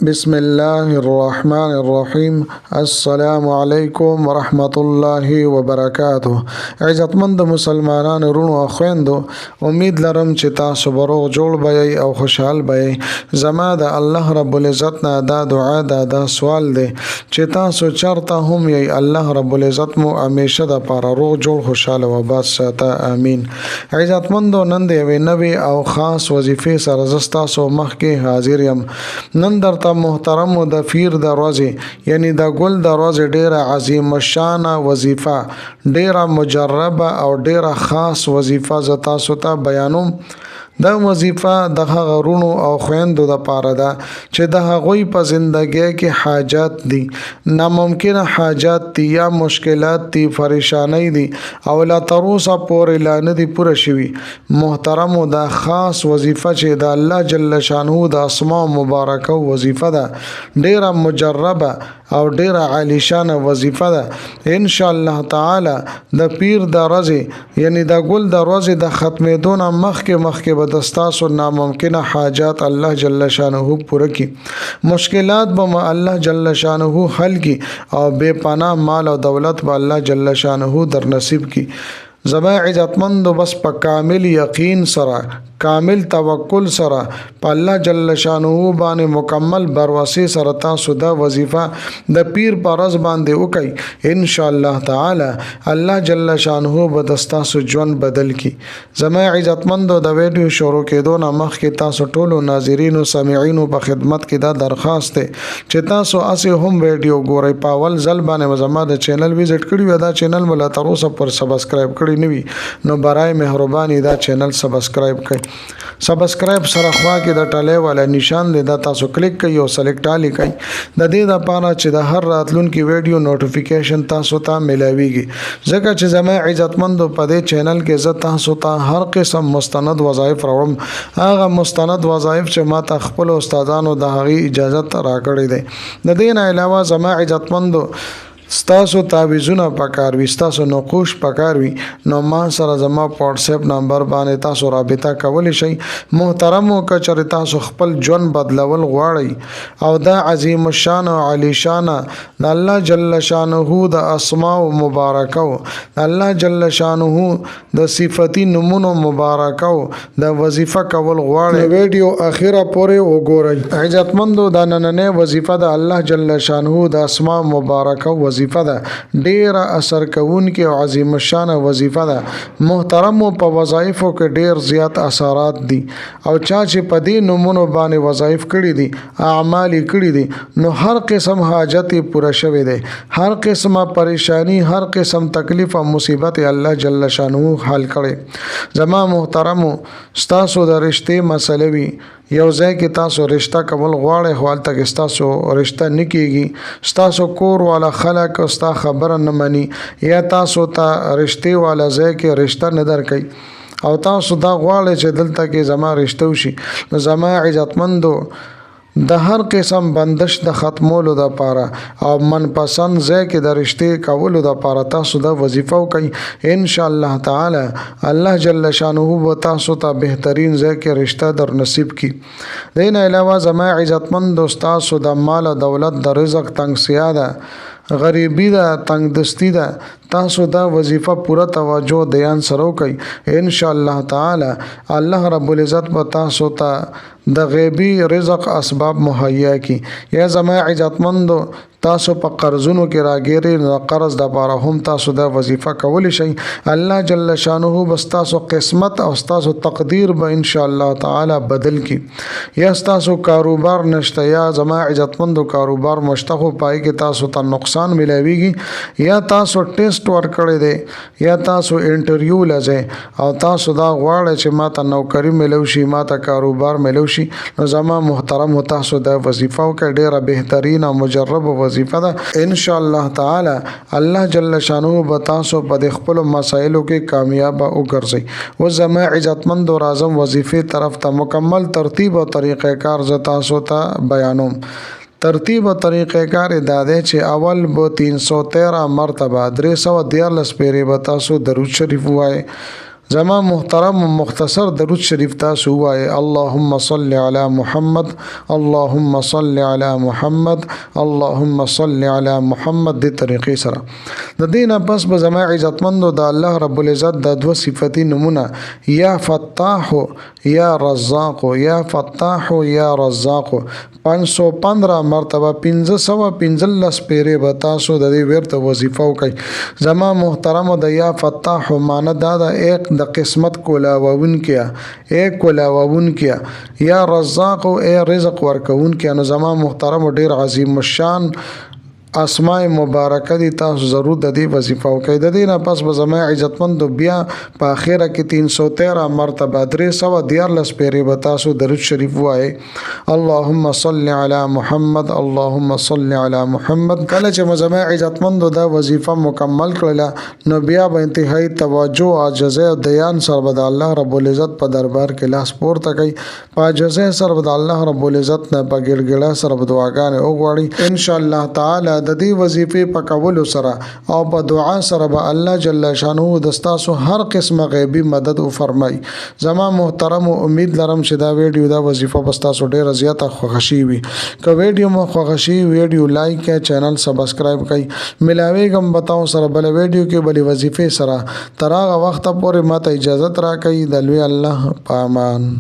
بسم الله الرحمن الرحیم. السلام علیکم ورحمت الله وبرکاته. عزتمند مسلمانانو، وروڼو او خویندو، امید لرم چې تاسو به روغ جوړ به یئ او خوشحال به یئ. زما د الله رب العزت نه دا دعا ده، دا سوال دی چې تاسو چرته هم یئ، الله رب العزت مو همیشه دپاره روغ جوړ، خوشحال او آباد ساته، امین. عزتمندو، نن د یوې نوې او خاص وظیفې سره زه ستاسو مخکې حاضر یم. نن درته محترم د پیر د ورځې، یعنی د ګل د ورځې، ډیره عظیم الشانه وظیفه، ډیره مجربه او ډیره خاص وظیفه زه تاسو ته بیانوم. دا وظیفه د هغه وروڼو او خویندو دپاره ده چې د هغوی په زندګۍ کې حاجات دي، ناممکنه حاجات دي یا مشکلات دي، پریشانۍ دي او لا تر اوسه پورې لا نه دي پوره شوي. محترمو، دا خاص وظیفه چې د الله جل شانه د اسماء مبارکه وظیفه ده، ډیره مجربه او ډیره عالیشانه وظیفه ده. ان شاء الله تعالی د پیر د ورځې، یعنی د ګل د ورځې د ختمېدو نه مخکې مخکې به د ستاسو ناممکنه حاجات الله جل شانه پوره کړي، مشکلات به مو الله جل شانه حل کړي او بې پناه مال او دولت به الله جل شانه در نصیب کړي. زما عزتمندو، بس په کامل یقین سره، کامل توکل سره، په الله جل شانه باندې مکمل باروسې سره تاسو دا وظیفه د پیر پر ورځ باندې وکئ. ان شاء الله تعالی الله جل شانه به د ستاسو ژوند بدل کړي. زما عزتمندو، د ویډیو شروع کېدو نه مخکې تاسو ټولو ناظرینو سامعینو په خدمت کې دا درخواست دی چې تاسو هسې هم ویډیو ګورئ، په اول ځل باندې زما د چینل وزټ کړي وي، دا چینل مو لا تر اوسه پر سبسکرایب کړی نه وي، نو برای مهرباني دا چینل سبسکرایب کړئ. سبسکرایب سره خوا کې د ټلې والا نشان دی، دا تاسو کلیک کړئ او سلیکټ آل کړئ، د دې لپاره چې د هر راتلونکي ویډیو نوټیفیکیشن تاسو ته ملاویږي. ځکه چې زما عزتمندو، په دې چینل کې زه تاسو ته هر قسم مستند وظایف راوړم، هغه مستند وظایف چې ما ته خپل استادانو د هغې اجازت راکړی دی. د دې نه علاوه زما عزتمندو، ستاسو تعویذونه پکار وي، ستاسو نقوش پکار وي، نو ما سره زما په واتس اپ نمبر باندې تاسو رابطه کولی شئ. محترمو، که چېرې تاسو خپل ژوند بدلول غواړئ او دا عظیم الشان او عالی شان د الله جل شانه د اسماء مبارکو، د الله جل شانه د صفتی نمونو مبارکو د وظیفه کول غواړئ، ویډیو اخیره پورې وګورئ. عزتمندو، دا نننۍ وظیفه د الله جل شانه د اسماء مبارکو وظیفه ده، ډیره اثر کوونکې او عظیم الشان وظیفه ده. محترمو، په وظایفو کې ډیر زیات اثرات دي او چا چې په دې نومونو باندې وظایف کړي دي، اعمال یې کړي دي، نو هر قسم حاجت یې پوره شوی دی، هر قسمه پریشانی، هر قسم تکلیف او مصیبت یې الله جل شانه حل کړي. زما محترمو، ستاسو د رشتې مسله وي، یو ځای کې تاسو رشته کول غواړئ خو هلته کې ستاسو رشته نه کیږي، ستاسو کور والا خلک ستا خبره نه مني یا تاسو ته رشتې والا ځای کې رشته نه درکوي او تاسو دا غواړئ چې دلته کې زما رشته وشي، نو زما عزتمندو، د هر قسم بندش د ختمولو د پاره او من پسند ځای کې د رشتې کولو د پاره تاسو دا وظیفه وکړئ. ان شاء الله تعالی الله جل شانه به تاسو ته بهترین ځای کې رشته در نصیب کړي. دې نه علاوه زما عزتمند، ستاسو د مال او دولت د رزق تنګسیا ده، غریبي ده، تنګدستي ده، تاسو دا وظیفه پوره توجه دیان سره وکړئ. ان شاء الله تعالی الله رب العزت به تاسو ته د غیبی رزق اسباب مهیا کړي. یا زما عزتمندو، تاسو په قرضونو کې راګیرئ، نو د قرض دپاره هم تاسو دا وظیفه کولی شئ. الله جل شانه به ستاسو قسمت او ستاسو تقدیر به ان شاء الله تعالی بدل کړي. یا ستاسو کاروبار نشته، یا زما عزتمندو کاروبار مشته خو پای کې تاسو ته نقصان ملاویږي، یا تاسو ټیسټ ورکړی دی، یا تاسو انټرویو لځئ او تاسو دا غواړئ چې ما ته نوکري ملو شي، ما ته کاروبار ملو شي، نو زما محترم تاسو دا وظیفه وکړئ. ډیره بهترینه او مجربه وظیفه ده. ان شاء الله تعالی الله جل شانه به تاسو په د خپلو مسایلو کې کامیاب وګرځئ. اوس زما عزتمندو، راځم وظیفې طرف ته. مکمل ترتیب او طریقه کار زه تاسو ته بیانوم. ترتیب او طریقه کار دا دی چې اول به 313 مرتبه، 313 پیرې به تاسو درود شریف ووایئ. زما محترم مختصر درود شریف تاسو وایئ، اللهم صل علی محمد، اللهم صل علی محمد، اللهم صل علی محمد، دې طریقې سره. د دې نه پس به زما عزتمندو د الله رب العزت د دوه صفتی نمونه، یا فتاح یا رزاق، یا فتاح یا رزاق، 515 مرتبه، 515 پیرې به تاسو د دې ورته وظیفه وکړئ. زما محترم، د یا فتاح معنی دا ده، ایک د قسمت کولاوونکیا، ای کولاوونکیا، یا رزاق، ای رزق ورکوونکیا. نو زما محترم، ډیر عظیم الشان اسماء مبارکه دي، تاسو ضرور د دې وظیفه وکړئ. د دې نه پس به زما عزتمند بیا په اخره کې 313 مرتبه، 313 پیرې به تاسو درود شریف وایئ، اللهم صل علی محمد، اللهم صل علی محمد. کله چې مو زما عزتمند دا وظیفه مکمل کړله، نو بیا به انتهایی توجه، عاجزۍ او دیان سره به د الله رب العزت په دربار کې لاس پورته کوي. په عاجزۍ سره به د الله رب العزت نه په ګړګړه سره به دعاګانې وغواړي. ان شاء الله تعالی د دې وظیفې په کولو سره او په دعا سره به الله جل شانه د ستاسو هر قسمه غیبی مدد وفرمایي. زما محترم، امید لرم چې دا ویډیو، دا وظیفه به ستاسو ډیره زیاته خوښه شي وي. که ویډیو مو خوښه شي، ویډیو لایک کړئ، چینل سبسکرایب کړئ. ملاویږم به تاسو سره بل ویډیو کې بلې وظیفې سره. تر هغه وخته پورې ماته اجازت راکړئ. د لوی الله په امان.